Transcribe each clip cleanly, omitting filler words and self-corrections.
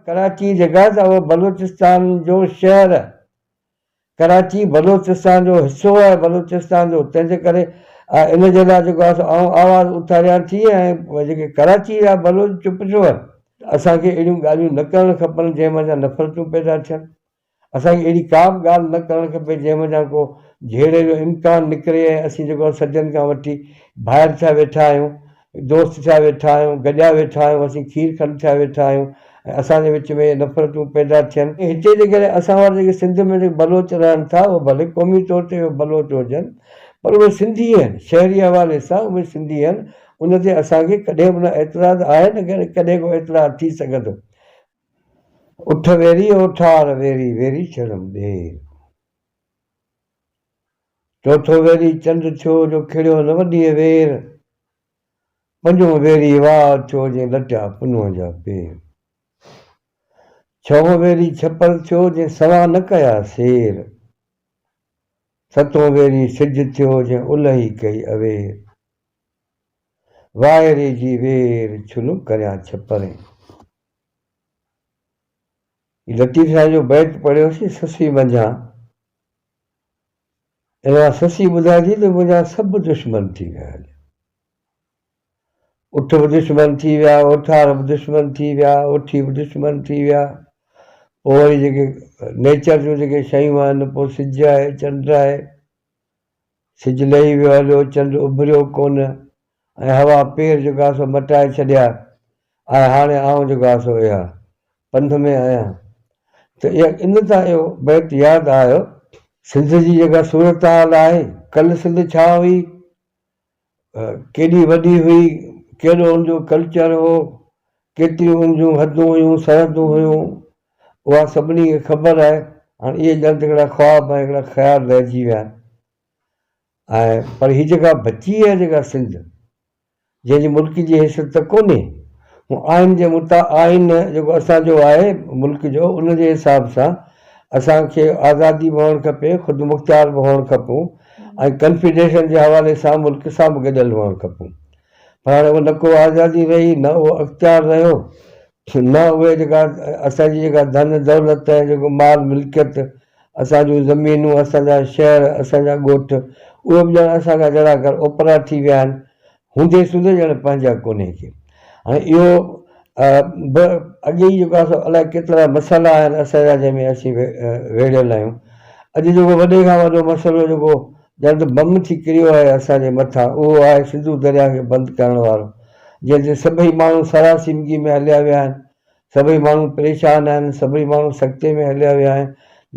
ڪراچي جيڪا آهي سا اها بلوچستان جو شهر آهي. ڪراچي بلوچستان جو حصو آهي بلوچستان جو تنهن جي ڪري ان جي لاء جيڪو آهي سو آئون آواز اٿاريان ٿي ۽ جيڪي ڪراچي جا بلوچ چپ ڇو آهن؟ اسان کي اهڙيون ڳالهيون نه ڪرڻ کپن جنهن منجهان نفرتون پيدا ٿين. اسان کي اهڙي ڪا به ڳالهه نه ڪرڻ کپي جنهن منجهان ڪو جهيڙي جو امڪان نڪري ۽ اسين جيڪو آهي صدين کان وٺي ڀائر ٿيا ويٺا آهيون، دوست ٿيا ويٺا آهيون، گڏيا ويٺا آهيون، اسين کير کنڊ ٿيا ويٺا آهيون ۽ اسان جي وچ ۾ اهي نفرتون پيدا ٿين. هتي جيڪڏهن اسان وارا جيڪي سنڌ ۾ جيڪي بلوچ رهن ٿا اهي ڀلي قومي طور تي اهي بلوچ هجن پر اهي سنڌي آهن، شهري حوالي سان اهي سنڌي آهن، ان تي اسان کي ڪڏهن به نه اعتراض آهي نه ڪڏهن ڪو اعتراض ٿي سگهندو. اٺ ويري اوٺار ويري ويري ڇڙم ڏير. چوٿون ويري چنڊ ٿيو جو کڙيو نه وڏيء وير. پنجون ويري واء ٿيو جنهن لٽيا پنهونء جا پير. ڇهون ويري ڇپر ٿيو جنهن سوا نه ڪيا سير. ستون ويري سج ٿيو جنهن الهي ڪئي اوير. واهيري جي وير ڇلو ڪريان ڇپرين. هي لطيف سائين جو بيت پڙهيوسين سسي منجهان. ان مان سسي ٻڌائي ٿي ته منهنجا سڀ دشمن ٿي ويا آهن. اٺ به دشمن ٿي ويا، اوٺار به دشمن ٿي ويا، اوٺي به دشمن ٿي ويا. پوء وري جيڪي نيچر جون جيڪي شيون آهن، پوء سج آهي، چنڊ آهي. سج لهي ويو هليو، چنڊ اڀريو ڪونه ۽ هوا پير جيڪو آهي سو مٽائي ڇڏيا ۽ هاڻي آئون جيڪو آهي سو اها پنڌ ۾ آهيان. ته اها ان تان اهو بيت ياد آيو. سنڌ جي جيڪا صورتحال آهي، ڪلهه سنڌ ڇا هئي، ڪيڏي وڏي هئي، ڪيڏو ان جو ڪلچر هو، ڪيتريون ان جون حدون هيون، سرحدون هيون، اها سڀني کي خبر آهي. هاڻي اهي ڄڻ ته هڪڙا خواب ۽ هڪڙا خيال رهجي ويا آهن ۽ پر هي جيڪا بچي آهي جيڪا سنڌ، جنهن جي ملڪ جي حيثيت ته ڪونهي، هو آئين جي مطا آئين جيڪو اسان جو آهي ملڪ جو ان جي حساب سان اسان کي آزادي به هئڻ کپي، خودمختيار به هئڻ کپون ۽ ڪنفيڊريشن جي حوالي سان ملڪ سان به گڏيل هئڻ کپون. پر هاڻي اهو نه ڪو آزادي رهي نه اهو اختيار رهيو نه اهي جيڪا اسان جي جيڪا ڌن دولت ۽ جيڪو مال ملڪيت اسان جون زمينون اسان جا شهر اسان جا ڳوٺ اهي به ڄڻ اسان کان جهڙا ڪر اوپرا ٿي ويا آهن هوندي سوندي ڄڻ پنهنجا ڪونهي ڪي هاڻي اهو به اڳي ئي جيڪو آهي سو الائي ڪيترا مسئلا آهن اسان جا جنهن ۾ اسين ويڙهيل آهيون اڄ جيڪو وڏي کان وڏو مسئلو جيڪو ڄڻ ته بم ٿي ڪريو آهي اسان جي مٿان، اهو آهي سنڌو درياهه کي بند ڪرڻ وارو، جنهن تي سڀئي ماڻهو سراسيمگي ۾ هليا ويا آهن، سڀئي ماڻهو پريشان آهن، سڀئي ماڻهو سڪتي ۾ هليا ويا آهن،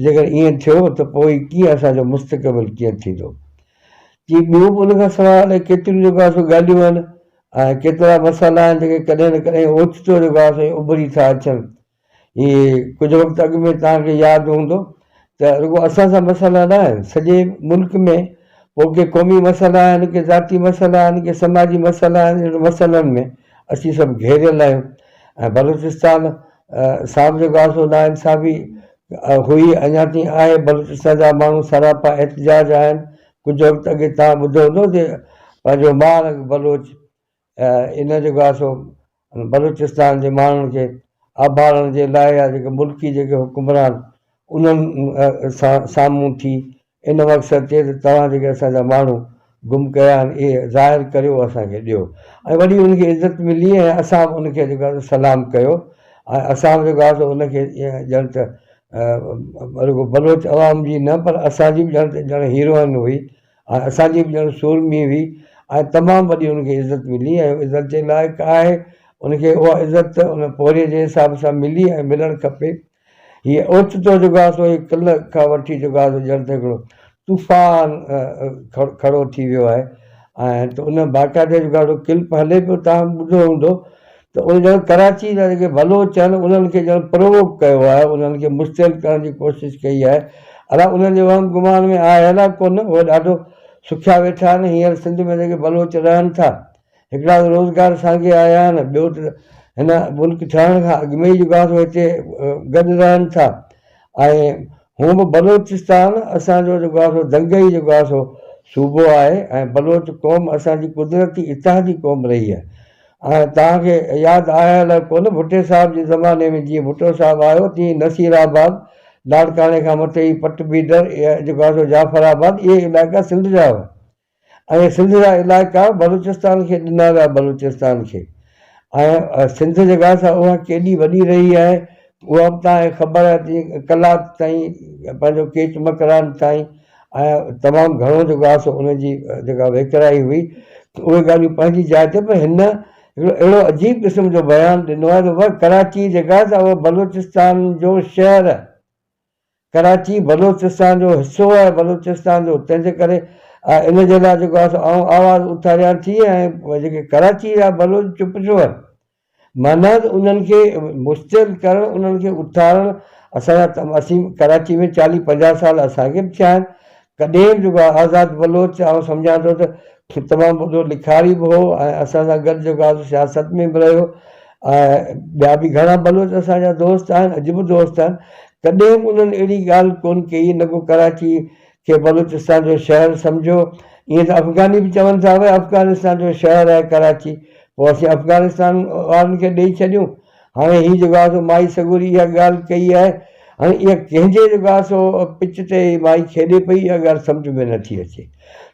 جيڪڏهن ائين ٿيو ته پوء ڪيئن اسان جو مستقبل ڪيئن ٿيندو؟ ڪي ٻيون به ان کان سواء الائي ڪيتريون جيڪو آهي سو ڳالهيون آهن ۽ ڪيترا مسئلا آهن جيڪي ڪڏهن نه ڪڏهن اوچتو جيڪو آهي سو اڀري ٿا اچن. هي ڪجهه وقت اڳ ۾ توهان کي ياد هوندو ته رڳو اسان سان مسئلا نه آهن، سڄي ملڪ ۾ پوء ڪي قومي مسئلا آهن، ڪي ذاتي مسئلا آهن، ڪي سماجي مسئلا آهن، انهن مسئلن ۾ اسين سڀ گهيريل آهيون ۽ بلوچستان سان به جيڪو آهي سو ناانصافي هئي اڃا تائين آهي، بلوچستان جا ماڻهو سراپا احتجاج آهن، ڪجهه وقت اڳي توهان ٻڌو هوندو ته پنهنجو ماهه رنگ بلوچ ان جيڪو آهي سو بلوچستان جي ماڻهن کي آڀارڻ جي لاء يا جيڪي ملڪي جيڪي حڪمران انهن سان سامهون ٿي ان مقصد تي ته توهان جيڪي اسان جا ماڻهو گم ڪيا آهن اهي ظاهر ڪريو اسان کي ڏيو ۽ وڏي ان کي عزت ملي ۽ اسان به ان کي جيڪو آهي سلام ڪيو ۽ اسان به جيڪو آهي سو ان کي ڄڻ ته رڳو بلوچ عوام جي نه پر اسان جي به ڄڻ ته ڄڻ هيروئن هئي ۽ اسان جي به ڄڻ سورمي هئي ۽ تمام وڏي ان کي عزت ملي ۽ عزت جي لائق آهي ان کي اها عزت ان پورهيي جي حساب سان ملي ۽ ملڻ کپي. هيء اوچتو جيڪو آهي سو هي ڪلهه کان وٺي جيڪو آهي سو ڄڻ ته هڪڙو طوفان کڙو ٿي ويو آهي ۽ ته ان باقاعده جيڪو آهي ڪلپ هلي پيو توهان به ٻڌو هوندو ته ان ڄڻ ڪراچي جا جيڪي بلوچ آهن انهن کي ڄڻ پرووڪ ڪيو آهي انهن کي مشتعل ڪرڻ جي ڪوشش ڪئي آهي الا انهن جي وهم گمان ۾ آهي الا ڪونه اهي ڏاڍو سکيا ويٺا آهن هينئر سنڌ ۾ جيڪي بلوچ رهن ٿا هڪڙا ته روزگار سانگي آيا آهن ٻيو ته هن ملڪ ٺهڻ کان اڳ ۾ ئي جيڪو آهي سو هتي گڏ رهن ٿا ۽ هونء به بلوچستان اسان جو جيڪو آهي سو دنگئي جيڪو آهي سو صوبو آهي ۽ بلوچ قوم اسان جي قدرتي اتحادي قوم رهي آهي. ۽ توهان کي ياد آهي الائي ڪونه ڀٽي صاحب جي زماني ۾ جيئن ڀٽو صاحب آيو تيئن نصير آباد، لاڙڪاڻي کان مٿي هي پٽ بيدر جيڪو آهي سو جعفر آباد اهي علائقا سنڌ جا هئا ۽ سنڌ جا علائقا بلوچستان کي ڏنا ويا بلوچستان کي ۽ سنڌ جيڪا آهي سا اها ڪيڏي وڏي رهي آهي اها به توهان کي خبر آهي تيئن قلات تائين پنهنجو ڪيچ مڪران تائين ۽ تمام گهڻو جيڪو آهي سو ان جي جيڪا ويڪرائي هئي اهي ڳالهيون پنهنجي جاء تي پر هن هڪڙو اهڙو عجيب قسم جو بيان ڏنو آهي ته ڪراچي جيڪا آهي سا اها بلوچستان جو شهر آهي ڪراچي بلوچستان جو حصو آهي بلوچستان جو تنهن جي ڪري ان جي لاء جيڪو آهي سو آئون آواز اٿاريان ٿي ۽ جيڪي ڪراچي جا بلوچ چپ ڇو آهن معنيٰ ته انهن کي مشتعل ڪرڻ، انهن کي اٿارڻ، اسان جا ته اسين ڪراچي ۾ چاليهه پنجاهه سال اسان کي به ٿيا آهن، ڪڏهن به جيڪو آهي آزاد بلوچ آئون سمجهان ٿو ته تمام وڏو لکاري به هو ۽ اسان سان گڏ جيڪو آهي سو سياست ۾ به رهيو ۽ ٻيا به گهڻا بلوچ اسان جا دوست آهن اڄ به دوست آهن، ڪڏهن به انهن اهڙي ڳالهه ڪونه ڪئي نه ڪو ڪراچي کي بلوچستان جو شهر سمجهيو. ائين ته افغاني به چون ٿا ڀئي افغانستان جو شهر آهي ڪراچي، پوء اسين افغانستان وارن کي ڏئي ڇڏيون. هاڻي هي جيڪو آهي سو مائي سڳوري اها ڳالهه ڪئي آهي. هاڻي اها ڪنهن جي جيڪو آهي سو پچ تي هي مائي کيڏي پئي اها ڳالهه سمجهه ۾ نٿي اچي.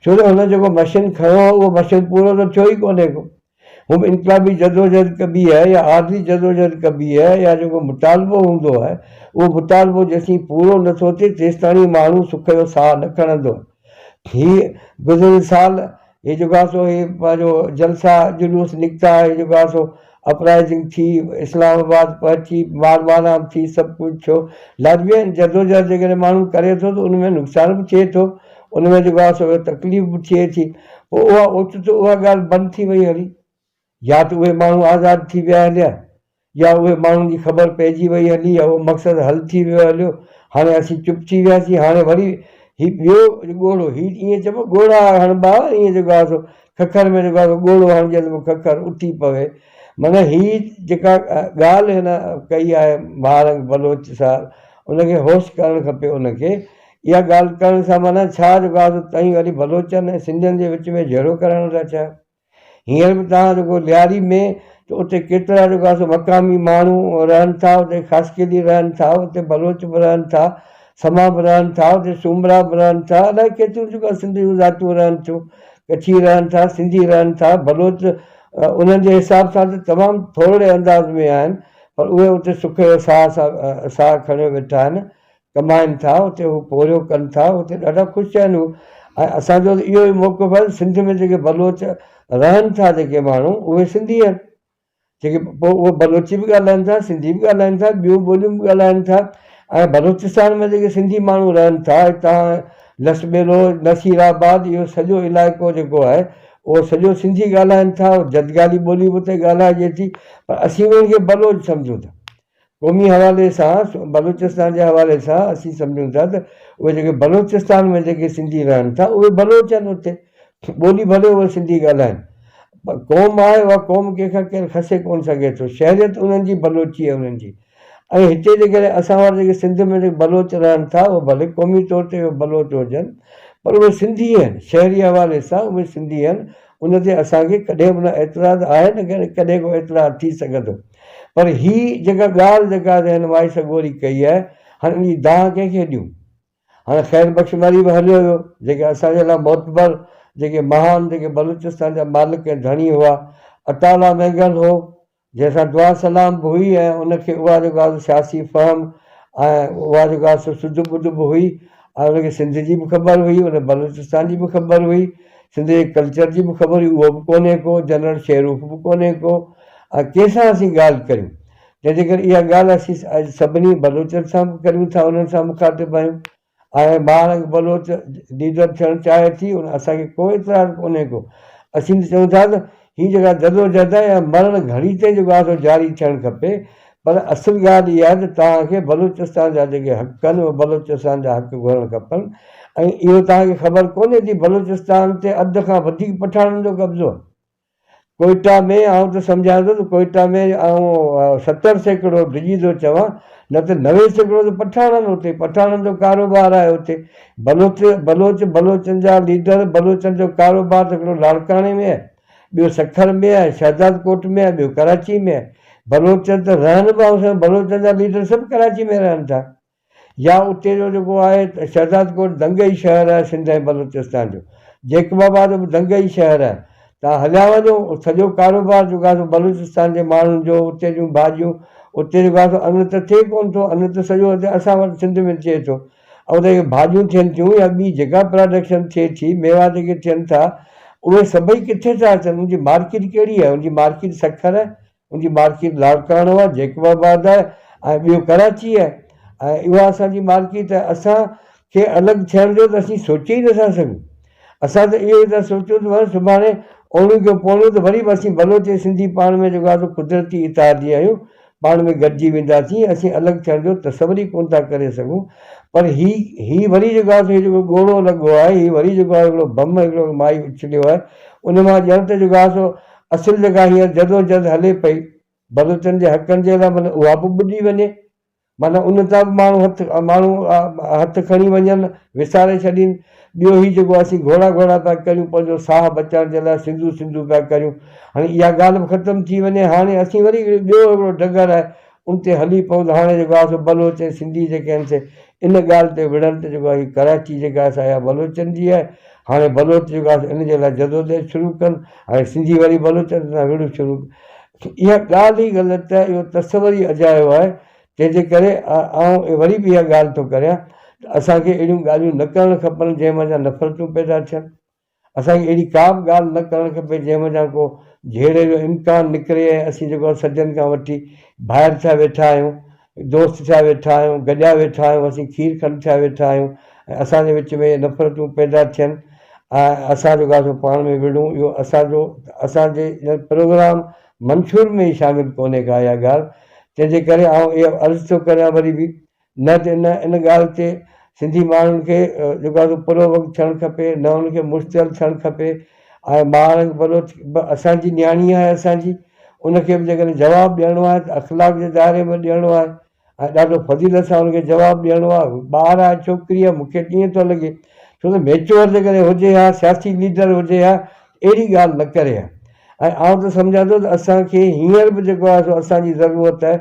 ڇو ته هن جيڪو مشن کنيو هو اهو مشن پورو ته ٿيو ئي ڪونهي ڪو. هو به انقلابي جدوجهد ڪبي آهي يا عارضي جدوجهد ڪبي آهي يا جيڪو مطالبو هوندو آهي اهو مطالبو جيسين پورو نٿو ٿئي تيستاڻي ماڻهو سک جو ساهه نه کڻندو آهي. هي گذريل سال هي جيڪو آهي سو هي پنهنجو جلسا جلوس نڪتا هي جيڪو آهي سو اپرائزنگ ٿي اسلام آباد پهچي مار ماران ٿي سڀ ڪجهه ٿيو لازمي آهي جدوجهد جيڪڏهن ماڻهو ڪري ٿو ته ان ۾ نقصان به ٿئي ٿو ان ۾ جيڪو آهي سو تڪليف به ٿئي ٿي. پوء اها اوچتو اها ڳالهه بند ٿي وئي هلي. يا ته اهي ماڻهو آزاد ٿي ويا هليا يا اهي ماڻهن جي خبر پئجي وئي هلي يا اهو مقصد حل ٿي ويو هليو. هاڻي اسين چپ ٿي وياسين. هاڻي وري هي ٻيو ڳوڙهو، هي ائين چئبو ڳوڙها هڻبا ائين جيڪو آهي سو ککر ۾ جيڪو آهي سو ڳوڙهو هڻجي ته پوء ککر اٿي پوي. معنيٰ هي جيڪا ڳالهه هن ڪئي آهي مهارنگ بلوچ صاحب ان کي هوش ڪرڻ کپي ان کي اها ڳالهه ڪرڻ سان معنيٰ ڇا جو ڳالهه تائين وري بلوچن ۽ سنڌين جي وچ ۾ جهيڙو ڪرائڻ ٿا چاهيو. هينئر به توهان جيڪو لياري ۾ ته اتي ڪيترا جيڪو آهي سو مقامي ماڻهو رهن ٿا، اتي خاصخيلي رهن ٿا، اتي بلوچ به رهن ٿا، سما به رهن ٿا، اتي سومرا به رهن ٿا، الائي ڪيتريون جيڪو آهي سنڌ جون ذاتيون رهن ٿيون، ڪڇي رهن ٿا، سنڌي رهن ٿا، بلوچ انهن جي حساب سان ته تمام ٿورڙي انداز ۾ آهن پر اهي اتي سک جو ساهه ساهه کڻيو ويٺا آهن. ڪمائن ٿا اتي هو پورهيو ڪن ٿا اتي ڏاڍا خوش آهن هو ۽ اسان جو ته اهو ئي موقف آهي ته سنڌ ۾ جيڪي بلوچ رهن ٿا جيڪي ماڻهو اهي سنڌي آهن جيڪي پوء اهي بلوچي به ڳالهائن ٿا سنڌي به ڳالهائن ٿا ٻيون ٻوليون به ڳالهائن ٿا ۽ بلوچستان ۾ جيڪي سنڌي ماڻهو رهن ٿا هتان لسٻيلو نصير آباد اهو سڄو علائقو جيڪو آهي اهو سڄو سنڌي ڳالهائن ٿا جدگالي ٻولي به اتي ڳالهائجي ٿي پر اسين انهن کي بلوچ سمجهون ٿا قومي حوالي سان بلوچستان جي حوالي سان اسين سمجهون ٿا ته اهي جيڪي بلوچستان ۾ جيڪي سنڌي رهن ٿا اهي بلوچ آهن اتي ٻولي ڀلي اهي سنڌي ڳالهائن پر قوم آهي اها قوم ڪنهن کان ڪير کسي ڪونه سگهي ٿو شهريت انهن جي بلوچي آهي انهن جي ۽ هتي جيڪڏهن اسان وٽ جيڪي سنڌ ۾ جيڪي بلوچ رهن ٿا اهي ڀلي قومي طور تي اهي بلوچ هجن پر اهي سنڌي آهن شهري حوالي سان اهي سنڌي آهن ان تي اسان کي ڪڏهن به نه اعتراض آهي نه ڪڏهن ڪو اعتراض ٿي سگهندو پر هي جيڪا ڳالهه جيڪا هن مائي سڳوري ڪئي آهي، هاڻي ان جي دانهن ڪنهن کي ڏيون؟ هاڻي خير بخش مري به هليو ويو، جيڪي اسان جي لاء معتبر، جيڪي مهان، جيڪي بلوچستان جا مالڪ ۽ ڌڻي هئا. عطاء الله مينگل هو، جنهن سان دعا سلام به هئي ۽ ان کي اها جيڪو آهي سو سياسي فهم ۽ اها جيڪو آهي سو سڌ ٻڌ به هئي ۽ ان کي سنڌ جي به خبر هئي، ان بلوچستان جي به خبر هئي، سنڌ جي ڪلچر جي به خبر هئي، اهو به ڪونهي ڪو، جنرل شيروف به ڪونهي ڪو ۽ ڪنهن سان اسين ڳالهه ڪريون؟ تنهن جي ڪري اها ڳالهه اسين اڄ سڀني بلوچن سان به ڪريون ٿا، انهن سان مخاطب آهيون ۽ مهارنگ بلوچ ليڊر ٿيڻ چاهي ٿي، ان اسان کي ڪو اعتراض ڪونهي ڪو. اسين ته چئون ٿا ته هي جيڪا جدوجهد آهي اها مرڻ گهڙي تائين جيڪو آهي سو جاري ٿيڻ کپي پر اصل ڳالهه اها آهي ته توهان کي بلوچستان جا جيڪي حق آهن اهي بلوچستان جا حق گهرڻ کپن ۽ اهو توهان کي خبر ڪونهي ٿي بلوچستان تي اڌ کان وڌيڪ پٺاڻن جو قبضو آهي. ڪوئيٽا ۾ آئون ته سمجهان ٿو ته ڪوئيٽا ۾ آئون 70% ڊڄي ٿو چوان نه ته 90% ته پٺاڻ آهن اتي پٺاڻن جو ڪاروبار آهي اتي بلوچ بلوچ بلوچن جا ليڊر بلوچن جو ڪاروبار ته هڪڙو لاڙڪاڻي ۾ آهي. ٻيو سکر ۾ آهي، شهدادڪوٽ ۾ آهي، ٻيو ڪراچي ۾ آهي. بلوچ ته رهن به آئون بلوچن جا ليڊر سڀ ڪراچي ۾ رهن ٿا. يا اتي جو جيڪو آهي شهدادڪوٽ دنگئي شهر آهي سنڌ ۽ بلوچستان جو. جيڪب آباد به دنگئي شهر آهي. توهان هليا وڃو سڄو ڪاروبار جيڪو آهي سو بلوچستان جي ماڻهن جو اتي جون ڀاڄيون اتي جيڪو آهي سو ان ته ٿئي ڪونه ٿو ان ته سڄو اتي اسان وٽ سنڌ ۾ ٿئي ٿو ۽ اتي ڀاڄيون ٿين ٿيون يا ٻي جيڪا پراڊڪشن ٿئي ٿي ميوا جيڪي ٿين ٿا اهي سڀئي ڪٿي ٿا اچن ان جي مارڪيٽ ڪهڙي آهي ان جي مارڪيٽ سکر آهي ان جي مارڪيٽ لاڙڪاڻو آهي جيڪب آباد آهي ۽ ٻيو ڪراچي آهي ۽ اها اسان جي مارڪيٽ آهي اسان کي الڳ ٿيڻ جو ته اسين سوچي ئي نٿا سگهون اسان ته اهو ئي ٿا سوچيون ته وري سڀاڻي اوڻيون ڪيو پوڻيون ته وري به اسين بلوچ ۽ سنڌي پاڻ ۾ جيڪو آهي سو قدرتي اتحادي آهيون، پاڻ ۾ گڏجي وينداسين، اسين الڳ ٿيڻ جو تصور ئي ڪونه ٿا ڪري سگهون. پر هي هي وري جيڪو آهي سو هي جيڪو ڳوڙهو لڳو آهي، هي وري جيڪو آهي هڪڙو بم هڪڙو مائي اڇليو آهي، ان مان ڄڻ ته جيڪو آهي سو اصل جيڪا هينئر جدوجهد هلي پئي بلوچن جي حقن جي لاء مطلب اها به ٻڏي وڃي. معنيٰ ان تان به ماڻهو هٿ ماڻهو هٿ کڻي وڃن، وساري ڇڏين. ٻيو هي جيڪو اسين گهوڙا گهوڙا پيا ڪريون پنهنجو ساهه بچائڻ جي لاء سنڌو سنڌو پيا ڪريون. هاڻي اها ڳالهه به ختم ٿي وڃي. هاڻي اسين وري هڪڙو ٻيو هڪڙو ڊگر آهي ان تي هلي پئون ته هاڻي جيڪو آهي سو بلوچ ۽ سنڌي جيڪي آهن سي ان ڳالهه تي وڙهن ته جيڪو آهي هي ڪراچي جيڪا آهي سا اها بلوچن جي آهي. هاڻي بلوچ جيڪو آهي سو ان جي لاء جدوجهد شروع ڪن. هاڻي سنڌي وري بلوچن سان وڙهه شروع اها ڳالهه ئي غلط آهي، اهو تصور ئي اجايو آهي، تنهن جي ڪري آئون وري به اها ڳالهه ٿو ڪريان ته اسان کي اهڙيون ڳالهيون نه ڪرڻ کپن جنهن منجهان نفرتون پيدا ٿين. اسان کي اهڙي ڪا به ڳالهه نه ڪرڻ کپي جنهن منجهان ڪو جهيڙي جو امڪان نڪري ۽ اسين جيڪو آهي صدين کان وٺي ڀائر ٿيا ويٺا آهيون، دوست ٿيا ويٺا آهيون، گڏيا ويٺا آهيون، اسين کير کنڊ ٿيا ويٺا آهيون ۽ اسان جي وچ ۾ اهي نفرتون پيدا ٿين ۽ اسان جيڪو آهي سو پاڻ ۾ وڙهون اهو اسان جو اسان جي پروگرام منشور ۾ ئي شامل ڪونهي ڪا اها ڳالهه تنهن جي ڪري آئون اهو عرض ٿو ڪريان وري به نه ته ان ان ڳالهه تي سنڌي ماڻهن کي جيڪو آهي سو پرووڪ ٿيڻ کپي نه ان کي مشتعل ٿيڻ کپي ۽ ماهرنگ بلوچ به اسان جي نياڻي آهي اسان جي ان کي به جيڪڏهن جواب ڏيڻو آهي ته اخلاق جي دائري ۾ ڏيڻو آهي ۽ ڏاڍو فضيلت سان ان کي جواب ڏيڻو آهي ٻار آهي ڇوڪري آهي مون کي ائين ٿو لڳي ڇو ته ميچوئر جيڪڏهن هجي ها سياسي ليڊر هجي ها اهڙي ڳالهه نه ڪري ها ۽ آئون ته سمجهان ٿو ته اسان کي هينئر به جيڪو آهي سو اسان جي ضرورت آهي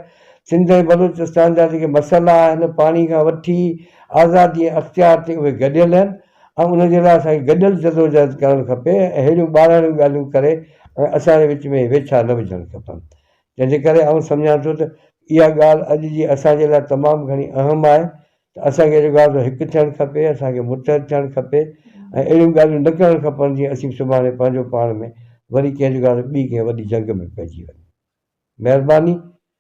سنڌ ۽ بلوچستان جا جيڪي مسئلا آهن پاڻي کان وٺي آزادي ۽ اختيار تي اهي گڏيل آهن ۽ ان جي لاء اسان کي گڏيل جدوجهد ڪرڻ کپي ۽ اهڙيون ٻاراڻيون ڳالهيون ڪري ۽ اسان جي وچ ۾ ويڇا نه وجهڻ کپن. جنهن جي ڪري آئون سمجهان ٿو ته اها ڳالهه اڄ جي اسان جي لاء تمام گهڻي اهم آهي ته اسان کي جيڪو آهي سو هڪ ٿيڻ کپي، اسان کي متحد ٿيڻ کپي ۽ اهڙيون ڳالهيون نه ڪرڻ کپن جيئن اسين سڀاڻي پنهنجو پاڻ ۾ وري ڪنهن جيڪو آهي سو ٻي ڪنهن وڏي جنگ ۾ پئجي وڃون. مهرباني.